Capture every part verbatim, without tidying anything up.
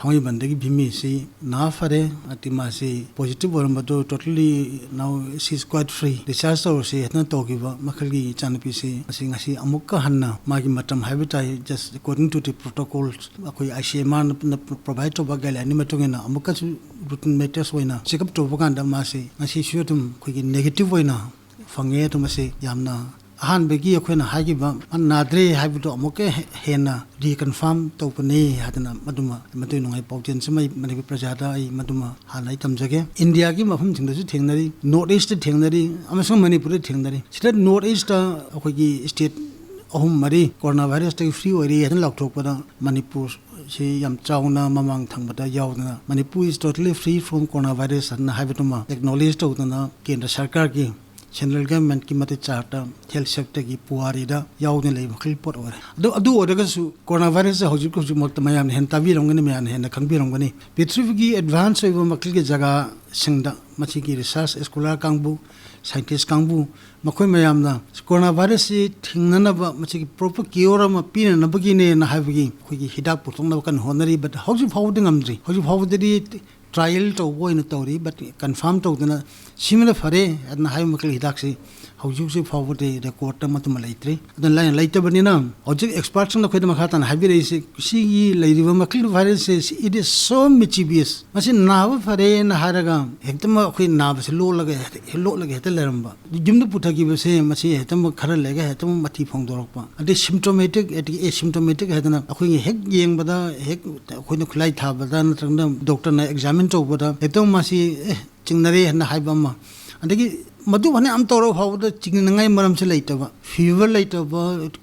ꯊꯥꯡꯃꯩꯕꯟꯗꯒꯤ ꯚꯤꯃꯤꯁꯤ ꯅꯥ ꯐꯔꯦ꯫ ꯑꯗꯤ ꯃꯥꯁꯤ positive ꯑꯣꯏꯔꯝꯕꯗꯣ totally now she is quite free, discharge ꯇꯧꯔꯁꯤ ꯍꯥꯏꯗꯅ ꯇꯧꯈꯤꯕ ꯃꯈꯜꯒꯤ ꯏꯆꯥꯅꯨꯄꯤꯁꯤ ꯑꯁꯤ ꯉꯁꯤ ꯑꯃꯨꯛꯀ ꯍꯟꯅ ꯃꯥꯒꯤ ꯃꯇꯝ ꯍꯥꯏꯕ ꯇꯥꯏ, just according to the protocols, ꯑꯩꯈꯣꯏ ICMRꯅ provide ꯇꯧꯕ guideline ꯃꯇꯨꯡ ꯏꯟꯅ ꯑꯃꯨꯛꯀꯁꯨ routine matters ꯑꯣꯏꯅ check up ꯇꯧꯕ ꯀꯥꯟꯗ ꯃꯥꯁꯤ ꯉꯁꯤꯁꯨ ꯑꯗꯨꯝ ꯑꯩꯈꯣꯏꯒꯤ negative ꯑꯣꯏꯅ ꯐꯪꯉꯦ꯫ ꯑꯗꯨ ꯃꯁꯤ ꯌꯥꯝꯅ ꯑꯍꯥꯟꯕꯒꯤ ꯑꯩꯈꯣꯏꯅ ꯍꯥꯏꯈꯤꯕ ꯅꯥꯗ꯭ꯔꯦ ꯍꯥꯏꯕꯗꯣ ꯑꯃꯨꯛꯀ ꯍꯦ-, ꯍꯦꯟꯅ reconfirm ꯇꯧꯕꯅꯤ ꯍꯥꯏꯗꯅ ꯃꯗꯨꯃ, ꯃꯗꯨꯒꯤ ꯅꯨꯡꯉꯥꯏ ꯄꯥꯎꯖꯦꯜꯁꯤꯃ ꯑꯩ ꯃꯅꯤꯄꯨꯔ ꯄ꯭ꯔꯖꯥꯗ ꯑꯩ ꯃꯗꯨꯃ ꯍꯥꯟꯅ ꯑꯩ ꯇꯝꯖꯒꯦ꯫ ꯏꯟꯗꯤꯌꯥꯒꯤ ꯃꯐꯝꯁꯤꯡꯗꯁꯨ ꯊꯦꯡꯅꯔꯤ, North Eastꯇ ꯊꯦꯡꯅꯔꯤ, ꯑꯃꯁꯨꯡ ꯃꯅꯤꯄꯨꯔꯗ ꯊꯦꯡꯅꯔꯤ꯫ ꯁꯤꯗ North Eastꯇ ꯑꯩꯈꯣꯏꯒꯤ state ꯑꯍꯨꯝ ꯃꯔꯤ corona virusꯇꯒꯤ free ꯑꯣꯏꯔꯦ ꯍꯥꯏꯅ ꯂꯥꯎꯊꯣꯛꯄꯗ ꯃꯅꯤꯄꯨꯔꯁꯤ ꯌꯥꯝ ꯆꯥꯎꯅ ꯃꯃꯥꯡ ꯊꯪꯕꯗ ꯌꯥꯎꯗꯅ, "Manipur is totally free from coronavirus" ꯍꯥꯏꯅ ꯍꯥꯏꯕꯗꯨꯃ acknowledge ꯇꯧꯗꯅ ꯀꯦꯟꯗ꯭ꯔ ꯁꯔꯀꯥꯔꯒꯤ, central governmentꯀꯤ ꯃꯇꯤꯛ ꯆꯥꯔꯗ health sectorꯒꯤ ꯄꯨꯋꯥꯔꯤꯗ ꯌꯥꯎꯗꯨꯅ ꯂꯩꯕ ꯃꯈꯜꯒꯤ ꯄꯣꯠ ꯑꯣꯏꯔꯦ꯫ ꯑꯗꯨ, ꯑꯗꯨ ꯑꯣꯏꯔꯒꯁꯨ corona virusꯁꯤ ꯍꯧꯖꯤꯛ ꯍꯧꯖꯤꯛꯃꯛꯇ ꯃꯌꯥꯝꯅ ꯍꯦꯟꯅ ꯇꯥꯕꯤꯔꯝꯒꯅꯤ, ꯃꯌꯥꯝꯅ ꯍꯦꯟꯅ ꯈꯪꯕꯤꯔꯝꯒꯅꯤ꯫ ꯄ꯭ꯔꯤꯊꯤꯕꯤꯒꯤ advance ꯑꯣꯏꯕ ꯃꯈꯜꯒꯤ ꯖꯒꯥꯁꯤꯡꯗ ꯃꯁꯤꯒꯤ research scholar ꯀꯥꯡꯕꯨ, scientist ꯀꯥꯡꯕꯨ, ꯃꯈꯣꯏ ꯃꯌꯥꯝꯅ corona virusꯁꯤ ꯊꯤꯡꯅꯅꯕ, ꯃꯁꯤꯒꯤ proper cure ꯑꯃ ꯄꯤꯅꯅꯕꯒꯤꯅꯦꯅ ꯍꯥꯏꯕꯒꯤ ꯑꯩꯈꯣꯏꯒꯤ ꯍꯤꯗꯥꯛ ꯄꯨꯊꯣꯛꯅꯕ ꯀꯟꯅ ꯍꯣꯠꯅꯔꯤ꯫ But ꯍꯧꯖꯤꯛ ꯐꯥꯎꯕꯗꯤ ꯉꯝꯗ꯭ꯔꯤ꯫ ꯍꯧꯖꯤꯛ ꯐꯥꯎꯕꯗꯗꯤ trial ꯇꯧꯕ ꯑꯣꯏꯅ ꯇꯧꯔꯤ, but confirm ꯇꯧꯗꯅ ꯁꯤꯃꯅ ꯐꯔꯦ ꯑꯗꯨꯅ ꯍꯥꯏꯕ ꯃꯈꯩ ꯍꯤꯗꯥꯛꯁꯤ ꯍꯧꯖꯤꯛ ꯍꯧꯖꯤꯛ ꯐꯥꯎꯕꯗꯤ recordꯇ ꯃꯇꯨꯡ ꯂꯩꯇ꯭ꯔꯤ꯫ ꯑꯗꯨꯅ ꯂꯩ-, ꯂꯩꯇꯕꯅꯤꯅ ꯍꯧꯖꯤꯛ expertꯁꯤꯡꯅ ꯑꯩꯈꯣꯏꯗ ꯃꯈꯥ ꯇꯥꯅ ꯍꯥꯏꯕꯤꯔꯛꯏꯁꯤ, ꯁꯤꯒꯤ ꯂꯩꯔꯤꯕ ꯃꯈꯜ virusꯁꯦ, it is so mischievous꯫ ꯃꯁꯤ ꯅꯥꯕ ꯐꯔꯦꯅ ꯍꯥꯏꯔꯒ ꯍꯦꯛꯇꯃꯛ ꯑꯩꯈꯣꯏ ꯅꯥꯕꯁꯤ ꯂꯣꯠꯂꯒ ꯍꯦꯛꯇ, ꯂꯣꯠꯂꯒ ꯍꯦꯛꯇ ꯂꯩꯔꯝꯕ꯫ ꯌꯨꯝꯗ ꯄꯨꯊꯈꯤꯕꯁꯦ ꯃꯁꯤ ꯍꯦꯛꯇꯃꯛ ꯈꯔ ꯂꯩꯔꯒ ꯍꯦꯛꯇꯃꯛ ꯃꯊꯤ ꯐꯣꯡꯗꯣꯔꯛꯄ꯫ ꯑꯗꯩ symptomatic, ꯑꯗꯒꯤ asymptomatic ꯍꯥꯏꯗꯅ ꯑꯩꯈꯣꯏꯒꯤ ꯍꯦꯛ ꯌꯦꯡꯕꯗ, ꯍꯦꯛ ꯑꯩꯈꯣꯏꯅ ꯈꯨꯠꯂꯥꯏ ꯊꯥꯕꯗ ꯅꯠꯇ꯭ꯔꯒꯅ doctorꯅ examine ꯇꯧꯕꯗ ꯍꯦꯛꯇ ꯃꯁꯤ, "ꯑꯦ, ꯆꯤꯡꯅꯔꯦ" ꯍꯥꯏꯅ ꯍꯥꯏꯕ ꯑꯃ꯫ ꯑꯗꯒꯤ ꯃꯗꯨ ꯐꯅꯌꯥꯝ ꯇꯧꯔ ꯐꯥꯎꯕꯗ ꯆꯤꯡꯅꯅꯉꯥꯏ ꯃꯔꯝꯁꯦ ꯂꯩꯇꯕ, fever ꯂꯩꯇꯕ,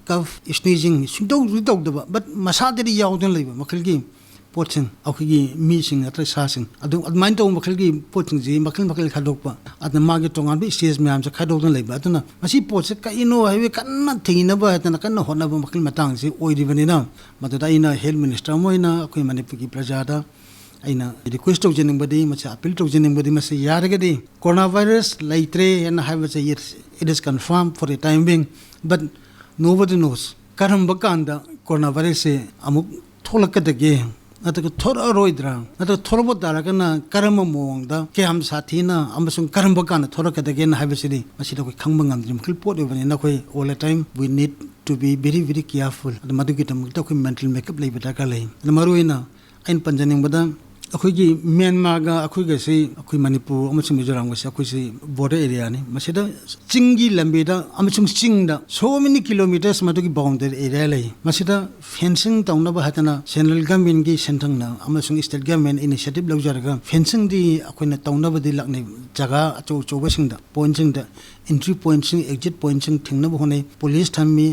cough, sneezing ꯁꯨꯡꯇꯧꯗꯤ ꯇꯧꯗꯕ, but ꯃꯁꯥꯗꯗꯤ ꯌꯥꯎꯗꯅ ꯂꯩꯕ ꯃꯈꯜꯒꯤ ꯄꯣꯠꯁꯤꯡ, ꯑꯩꯈꯣꯏꯒꯤ ꯃꯤꯁꯤꯡ ꯅꯠꯇ꯭ꯔꯒ ꯁꯥꯁꯤꯡ, ꯑꯗꯨ ꯑꯗꯨꯃꯥꯏꯅ ꯇꯧꯕ ꯃꯈꯜꯒꯤ ꯄꯣꯠꯁꯤꯡꯁꯤ ꯃꯈꯜ ꯃꯈꯜ ꯈꯥꯏꯗꯣꯛꯄ, ꯑꯗꯨꯅ ꯃꯥꯒꯤ ꯇꯣꯉꯥꯟꯕ stage ꯃꯌꯥꯝꯁꯦ ꯈꯥꯏꯗꯣꯛꯇꯨꯅ ꯂꯩꯕ꯫ ꯑꯗꯨꯅ ꯃꯁꯤ ꯄꯣꯠꯁꯦ ꯀꯩꯅꯣ ꯍꯥꯏꯕ ꯀꯟꯅ ꯊꯤꯅꯕ ꯍꯥꯏꯗꯅ ꯀꯟꯅ ꯍꯣꯠꯅꯕ ꯃꯈꯜ ꯃꯇꯥꯡꯁꯤ ꯑꯣꯏꯔꯤꯕꯅꯤꯅ, ꯃꯗꯨꯗ ꯑꯩꯅ health minister ꯑꯃ ꯑꯣꯏꯅ ꯑꯩꯈꯣꯏ ꯃꯅꯤꯄꯨꯔꯒꯤ ꯄ꯭ꯔꯖꯥꯗ ꯑꯩꯅ request ꯇꯧꯖꯅꯤꯡꯕꯗꯤ, ꯃꯁꯤ appeal ꯇꯧꯖꯅꯤꯡꯕꯗꯤ, ꯃꯁꯤ ꯌꯥꯔꯒꯗꯤ corona virus ꯂꯩꯇ꯭ꯔꯦ ꯍꯥꯏꯅ ꯍꯥꯏꯕꯁꯦ, yes, it is confirmed for a time being, but nobody knows ꯀꯔꯝꯕ ꯀꯥꯟꯗ corona virusꯁꯦ ꯑꯃꯨꯛ ꯊꯣꯛꯂꯛꯀꯗꯒꯦ꯫ ꯅꯠꯇ꯭ꯔꯒ ꯊꯣꯔꯛꯑꯔꯣꯏꯗ꯭ꯔꯥ, ꯅꯠꯇ꯭ꯔꯒ ꯊꯣꯔꯛꯄ ꯇꯥꯔꯒꯅ ꯀꯔꯝꯕ ꯃꯑꯣꯡꯗ, ꯀꯌꯥꯝ ꯁꯥꯊꯤꯅ ꯑꯃꯁꯨꯡ ꯀꯔꯝꯕ ꯀꯥꯟꯗ ꯊꯣꯔꯛꯀꯗꯒꯦꯅ ꯍꯥꯏꯕꯁꯤꯗꯤ ꯃꯁꯤꯗ ꯑꯩꯈꯣꯏ ꯈꯪꯕ ꯉꯝꯗ꯭ꯔꯤ ꯃꯈꯩ ꯄꯣꯠ ꯑꯣꯏꯕꯅꯤꯅ ꯑꯩꯈꯣꯏ all the time we need to be very very careful꯫ ꯑꯗꯨ ꯃꯗꯨꯒꯤꯗꯃꯛꯇ ꯑꯩꯈꯣꯏ mental makeup ꯂꯩꯕ ꯗꯔꯀꯥꯔ ꯂꯩ꯫ ꯑꯗꯨ ꯃꯔꯨꯑꯣꯏꯅ ꯑꯩꯅ ꯄꯟꯖꯅꯤꯡꯕꯗ ꯑꯩꯈꯣꯏꯒꯤ ꯃ꯭ꯌꯥꯟꯃꯥꯔꯒ ꯑꯩꯈꯣꯏꯒꯁꯤ, ꯑꯩꯈꯣꯏ ꯃꯅꯤꯄꯨꯔ ꯑꯃꯁꯨꯡ ꯃꯤꯖꯣꯔꯥꯝꯒꯁꯤ ꯑꯩꯈꯣꯏꯁꯤ border areaꯅꯤ꯫ ꯃꯁꯤꯗ ꯆꯤꯡꯒꯤ ꯂꯝꯕꯤꯗ ꯑꯃꯁꯨꯡ ꯆꯤꯡꯗ so many kilometers ꯃꯗꯨꯒꯤ boundary area ꯂꯩ꯫ ꯃꯁꯤꯗ fencing ꯇꯧꯅꯕ ꯍꯥꯏꯗꯅ central governmentꯀꯤ ꯁꯦꯟꯊꯪꯅ ꯑꯃꯁꯨꯡ state government initiative ꯂꯧꯖꯔꯒ fencingꯗꯤ ꯑꯩꯈꯣꯏꯅ ꯇꯧꯅꯕꯗꯤ ꯂꯥꯛꯅꯩ꯫ ꯖꯒꯥ ꯑꯆꯧ ꯑꯆꯧꯕꯁꯤꯡꯗ, pointꯁꯤꯡꯗ, entry pointꯁꯤꯡ, exit pointꯁꯤꯡ ꯊꯤꯡꯅꯕ ꯍꯣꯠꯅꯩ꯫ Police ꯊꯝꯃꯤ,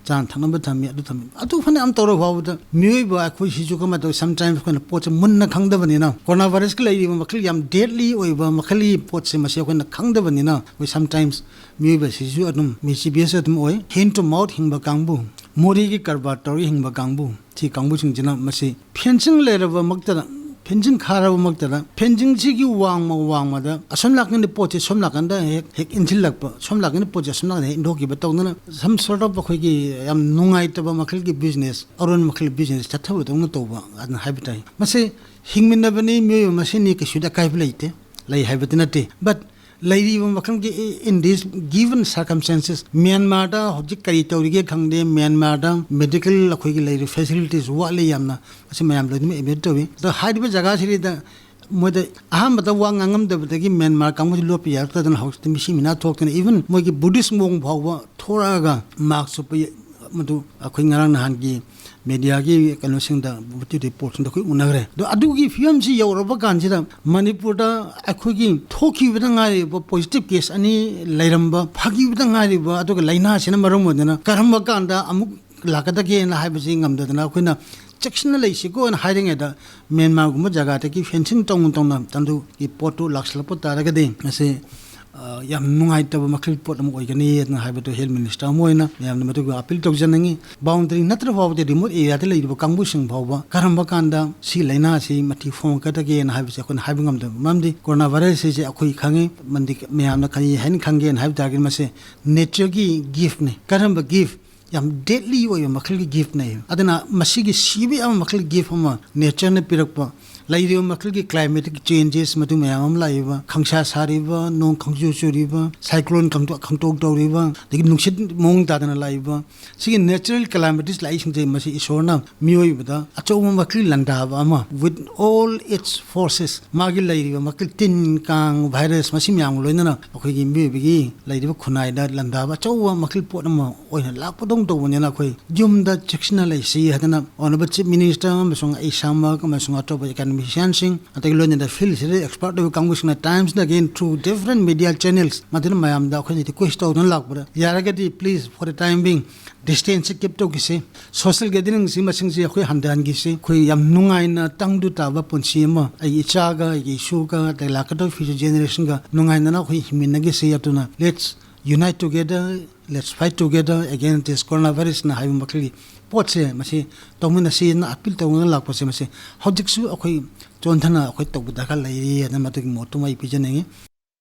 ꯆꯥꯅ ꯊꯛꯅꯕ ꯊꯝꯃꯤ, ꯑꯗꯨ ꯊꯝꯃꯤ, ꯑꯗꯨ ꯐꯅꯌꯥꯝ ꯇꯧꯔ ꯐꯥꯎꯕꯗ ꯃꯤꯑꯣꯏꯕ ꯑꯩꯈꯣꯏꯁꯤꯁꯨ ꯀꯃꯥꯏꯅ ꯇꯧꯋꯤ, sometimes ꯑꯩꯈꯣꯏꯅ ꯄꯣꯠꯁꯦ ꯃꯨꯟꯅ ꯈꯪꯗꯕꯅꯤꯅ, coronavirusꯀꯤ ꯂꯩꯔꯤꯕ ꯃꯈꯜ ꯌꯥꯝ deadly ꯑꯣꯏꯕ ꯃꯈꯜꯒꯤ ꯄꯣꯠꯁꯦ ꯃꯁꯤ ꯑꯩꯈꯣꯏꯅ ꯈꯪꯗꯕꯅꯤꯅ, ꯑꯩꯈꯣꯏ sometimes ꯃꯤꯑꯣꯏꯕꯁꯤꯁꯨ ꯑꯗꯨꯝ mischievous ꯑꯗꯨꯝ ꯑꯣꯏ꯫ Hand to mouth ꯍꯤꯡꯕ ꯀꯥꯡꯕꯨ, ꯃꯣꯔꯦꯒꯤ ꯀꯔꯕꯥꯔ ꯇꯧꯔꯒ ꯍꯤꯡꯕ ꯀꯥꯡꯕꯨ, ꯁꯤ ꯀꯥꯡꯕꯨꯁꯤꯡꯁꯤꯅ ꯃꯁꯤ fencing ꯂꯩꯔꯕ ꯃꯛꯇꯗ, fencing ꯈꯥꯔꯕ ꯃꯛꯇꯗ, fencingꯁꯤꯒꯤ ꯋꯥꯡꯃ ꯋꯥꯡꯃꯗ ꯑꯁꯣꯝ ꯅꯥꯀꯟꯗ ꯄꯣꯠꯁꯦ ꯁꯣꯝ ꯅꯥꯀꯟꯗ ꯍꯦꯛ, ꯍꯦꯛ ꯏꯟꯁꯤꯜꯂꯛꯄ, ꯁꯣꯝ ꯅꯥꯀꯟꯗ ꯄꯣꯠꯁꯦ ꯑꯁꯣꯝ ꯅꯥꯀꯟꯗ ꯍꯦꯛ ꯏꯟꯊꯣꯛꯈꯤꯕ ꯇꯧꯗꯅ, some sort of ꯑꯩꯈꯣꯏꯒꯤ ꯌꯥꯝ ꯅꯨꯡꯉꯥꯏꯇꯕ ꯃꯈꯜꯒꯤ business, ꯑꯔꯣꯟ ꯃꯈꯜꯒꯤ business ꯆꯠꯊꯕꯗꯧꯅ ꯇꯧꯕ ꯑꯗꯨꯅ ꯍꯥꯏꯕ ꯇꯥꯏ꯫ ꯃꯁꯤ ꯍꯤꯡꯃꯤꯟꯅꯕꯅꯤ, ꯃꯤꯑꯣꯏꯕ ꯃꯁꯦꯟꯅꯤ, ꯀꯩꯁꯨꯗꯤ ꯑꯀꯥꯏꯕ ꯂꯩꯇꯦ, ꯂꯩ ꯍꯥꯏꯕꯗꯤ ꯅꯠꯇꯦ꯫ But ꯂꯩꯔꯤꯕ ꯃꯈꯜꯒꯤ in this given circumstances, ꯃ꯭ꯌꯥꯟꯃꯥꯔꯗ ꯍꯧꯖꯤꯛ ꯀꯔꯤ ꯇꯧꯔꯤꯒꯦ ꯈꯪꯗꯦ, ꯃ꯭ꯌꯥꯟꯃꯥꯔꯗ medical ꯑꯩꯈꯣꯏꯒꯤ ꯂꯩꯔꯤꯕ facilities ꯋꯥꯠꯂꯤ ꯌꯥꯝꯅ, ꯃꯁꯤ ꯃꯌꯥꯝ ꯂꯣꯏꯅꯃꯛ admit ꯇꯧꯏ꯫ ꯑꯗꯣ ꯍꯥꯏꯔꯤꯕ ꯖꯒꯥꯁꯤꯗ ꯃꯣꯏꯗ ꯑꯍꯥꯟꯕꯗ ꯋꯥ ꯉꯥꯡꯉꯝꯗꯕꯗꯒꯤ ꯃ꯭ꯌꯥꯟꯃꯥꯔ ꯀꯥꯡꯕꯨꯁꯤ ꯂꯣꯠꯄ ꯌꯥꯔꯛꯇꯗꯅ ꯍꯧꯖꯤꯛꯇꯤ ꯃꯤꯁꯤ ꯃꯤꯅꯥ ꯊꯣꯛꯇꯅ, even ꯃꯣꯏꯒꯤ Buddhist monk ꯐꯥꯎꯕ ꯊꯣꯔꯛꯑꯒ mask ꯎꯞꯄ, ꯃꯗꯨ ꯑꯩꯈꯣꯏ ꯉꯔꯥꯡ ꯅꯍꯥꯟꯒꯤ mediaꯒꯤ ꯀꯩꯅꯣꯁꯤꯡꯗ, reportꯁꯤꯡꯗ ꯑꯩꯈꯣꯏ ꯎꯅꯈ꯭ꯔꯦ꯫ ꯑꯗꯣ ꯑꯗꯨꯒꯤ ꯐꯤꯕꯝꯁꯤ ꯌꯧꯔꯕ ꯀꯥꯟꯁꯤꯗ ꯃꯅꯤꯄꯨꯔꯗ ꯑꯩꯈꯣꯏꯒꯤ ꯊꯣꯛꯈꯤꯕꯗ ꯉꯥꯏꯔꯤꯕ positive case ꯑꯅꯤ ꯂꯩꯔꯝꯕ, ꯐꯈꯤꯕꯗ ꯉꯥꯏꯔꯤꯕ, ꯑꯗꯨꯒ ꯂꯥꯏꯅꯥꯁꯤꯅ ꯃꯔꯝ ꯑꯣꯏꯗꯅ ꯀꯔꯝꯕ ꯀꯥꯟꯗ ꯑꯃꯨꯛ ꯂꯥꯛꯀꯗꯒꯦꯅ ꯍꯥꯏꯕꯁꯤ ꯉꯝꯗꯗꯅ ꯑꯩꯈꯣꯏꯅ ꯆꯦꯛꯁꯤꯟꯅ ꯂꯩꯁꯤꯀꯣꯅ ꯍꯥꯏꯔꯤꯉꯩꯗ ꯃ꯭ꯌꯥꯟꯃꯥꯔꯒꯨꯝꯕ ꯖꯒꯥꯗꯒꯤ fencing ꯇꯧꯅ ꯇꯧꯅ ꯇꯟꯗꯨꯒꯤ ꯄꯣꯠꯇꯨ ꯂꯥꯛꯁꯤꯜꯂꯛꯄ ꯇꯥꯔꯒꯗꯤ ꯃꯁꯤ, ꯑ, ꯌꯥꯝ ꯅꯨꯡꯉꯥꯏꯇꯕ ꯃꯈꯜꯒꯤ ꯄꯣꯠ ꯑꯃ ꯑꯣꯏꯒꯅꯤ ꯑꯗꯨꯅ ꯍꯥꯏꯕꯗꯨ health minister ꯑꯃ ꯑꯣꯏꯅ ꯃꯌꯥꯝꯅ ꯃꯗꯨꯒꯤ appeal ꯇꯧꯖꯅꯤꯡꯉꯤ꯫ Boundary ꯅꯠꯇ꯭ꯔ ꯐꯥꯎꯕꯗꯤ remote areaꯗ ꯂꯩꯔꯤꯕ ꯀꯥꯡꯕꯨꯁꯤꯡ ꯐꯥꯎꯕ ꯀꯔꯝꯕ ꯀꯥꯟꯗ ꯁꯤ ꯂꯥꯏꯅꯥ ꯑꯁꯤ ꯃꯊꯤ ꯐꯣꯡꯉꯛꯀꯗꯒꯦꯅ ꯍꯥꯏꯕꯁꯤ ꯑꯩꯈꯣꯏꯅ ꯍꯥꯏꯕ ꯉꯝꯗꯕ꯫ ꯃꯔꯝꯗꯤ coronavirus ꯑꯁꯤ ꯑꯩꯈꯣꯏ ꯈꯪꯉꯤ, ꯃꯔꯝꯗꯤ ꯃꯌꯥꯝꯅ ꯀꯔꯤ ꯍꯥꯏꯅ ꯈꯪꯒꯦꯅ ꯍꯥꯏꯕ ꯇꯥꯔꯒꯗꯤ ꯃꯁꯤ natureꯒꯤ giftꯅꯤ꯫ ꯀꯔꯝꯕ gift? ꯌꯥꯝ deadly ꯑꯣꯏꯕ ꯃꯈꯜꯒꯤ gift ꯅꯦ꯫ ꯑꯗꯨꯅ ꯃꯁꯤꯒꯤ ꯁꯤꯕ ꯌꯥꯕ ꯃꯈꯜꯒꯤ gift ꯑꯃ nature ꯅ ꯄꯤꯔꯛꯄ, ꯂꯩꯔꯤꯕ ꯃꯈꯜꯒꯤ climatic changes, ꯃꯗꯨ ꯃꯌꯥꯝ ꯑꯃ ꯂꯥꯛꯏꯕ, ꯈꯪꯁꯥ ꯁꯥꯔꯤꯕ, ꯅꯣꯡ ꯈꯪꯆꯨ ꯆꯨꯔꯤꯕ, cyclone ꯈꯪꯇꯣꯛ ꯈꯪꯇꯣꯛ ꯇꯧꯔꯤꯕ, ꯑꯗꯒꯤ ꯅꯨꯡꯁꯤꯠ ꯃꯑꯣꯡ ꯇꯥꯗꯅ ꯂꯥꯛꯏꯕ, ꯁꯤꯒꯤ natural calamities ꯂꯥꯛꯏꯁꯤꯡꯁꯦ, ꯃꯁꯤ ꯏꯁꯣꯔꯅ ꯃꯤꯑꯣꯏꯕꯗ ꯑꯆꯧꯕ ꯃꯈꯜꯒꯤ ꯂꯥꯟꯗꯥꯕ ꯑꯃ, with all its forces, ꯃꯥꯒꯤ ꯂꯩꯔꯤꯕ ꯃꯈꯜ ꯇꯤꯟ ꯀꯥꯡ, virus, ꯃꯁꯤ ꯃꯌꯥꯝꯒ ꯂꯣꯏꯅꯅ ꯑꯩꯈꯣꯏꯒꯤ ꯃꯤꯑꯣꯏꯕꯒꯤ ꯂꯩꯔꯤꯕ ꯈꯨꯟꯅꯥꯏꯗ ꯂꯥꯟꯗꯥꯕ ꯑꯆꯧꯕ ꯃꯈꯜ ꯄꯣꯠ ꯑꯃ ꯑꯣꯏꯅ ꯂꯥꯛꯄꯗꯧꯅ ꯇꯧꯕꯅꯤꯅ, ꯑꯩꯈꯣꯏ ꯌꯨꯝꯗ ꯆꯦꯛꯁꯤꯟꯅ ꯂꯩꯁꯤ ꯍꯥꯏꯗꯅ Honourable Chief Minister ꯑꯃꯁꯨꯡ ꯑꯩ ꯏꯁꯥꯃꯛ ꯑꯃꯁꯨꯡ ꯑꯇꯣꯞꯄ academician ꯁꯤꯡ, ꯑꯗꯒꯤ ꯂꯣꯏꯅꯅ field ꯁꯤꯗ expert ꯑꯣꯏꯕ ꯀꯥꯡꯕꯨꯁꯤꯡꯅ time and again through different media channels ꯃꯗꯨꯅ ꯃꯌꯥꯝꯗ ꯑꯩꯈꯣꯏꯅ request ꯇꯧꯗꯨꯅ ꯂꯥꯛꯄꯗ, ꯌꯥꯔꯒꯗꯤ please for the time being distance ꯁꯤ keep ꯇꯧꯈꯤꯁꯤ꯫ Social gathering ꯁꯤ ꯃꯁꯤꯡꯁꯤ ꯑꯩꯈꯣꯏ ꯍꯟꯊꯍꯟꯈꯤꯁꯤ꯫ ꯑꯩꯈꯣꯏ ꯌꯥꯝ ꯅꯨꯡꯉꯥꯏꯅ ꯇꯪꯗꯨ ꯇꯥꯕ ꯄꯨꯟꯁꯤ ꯑꯃ ꯑꯩꯒꯤ ꯏꯆꯥꯒ, ꯑꯩꯒꯤ ꯏꯁꯨꯒ, ꯑꯗꯩ ꯂꯥꯛꯀꯗꯧꯕ future generation ꯒ ꯅꯨꯡꯉꯥꯏꯅꯅ ꯑꯩꯈꯣꯏ ꯍꯤꯡꯃꯤꯟꯅꯈꯤꯁꯤ꯫ ꯑꯗꯨꯅ let's unite together, let's fight together against this coronavirus ꯅ ꯍꯥꯏꯕ ꯃꯈꯜꯒꯤ ꯄꯣꯠꯁꯦ, ꯃꯁꯤ ꯇꯧꯃꯤꯟꯅꯁꯤꯅ appeal ꯇꯧꯅ ꯂꯥꯛꯄꯁꯦ, ꯃꯁꯤ ꯍꯧꯖꯤꯛꯁꯨ ꯑꯩꯈꯣꯏ ꯆꯣꯟꯊꯅ ꯑꯩꯈꯣꯏ ꯇꯧꯕ ꯗꯔꯀꯥꯔ ꯂꯩꯔꯤ ꯍꯥꯏꯅ ꯃꯗꯨꯒꯤ ꯃꯣꯠꯇꯨꯃ ꯑꯩ ꯄꯤꯖꯅꯤꯡꯉꯤ꯫